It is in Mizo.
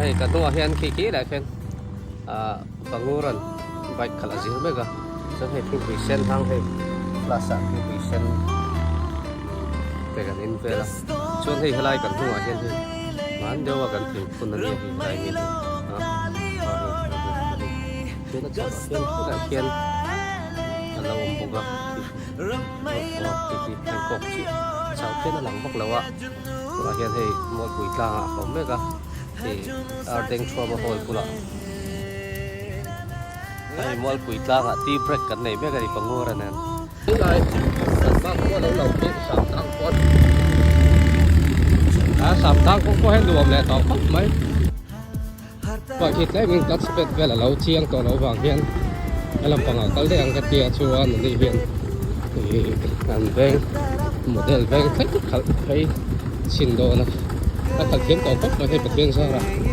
hei ka hnungah hian khi khi leh khian ah Banguran bike khalh a zir mek a chuan hei thingpui sen hang hei glass ah thingpui sen te kan in vel a chuan hei helai kan hnungah hian hei hman deuh a kan thingphun a nia hei helai mi hi ah chuan a chhakah hian khilaiah khian a lo awm bawk a aw khi khi pheikhawk chiah chauh khian a lang vak lo a tunah hian hei mualpui tlangah a awm mek a hei Ardengthuama hall bulah hei mualpui tlangah tea break kan nei mek a ni Pangura nen. Tunlai kan bak pawh a lo lang hi Samtang pawh a Samtang kawng pawh hian nuam leh tawh khawp mai. Pawh khi tlemin clutch pad vel a lo chiang tawh loh vang hian a lampangah kal daih ang ka tia chuan ani hian ih an veng model veng thleng khalh phei chhin dawn a a khalh thiam tawh khawp mai hei Pathian zarah.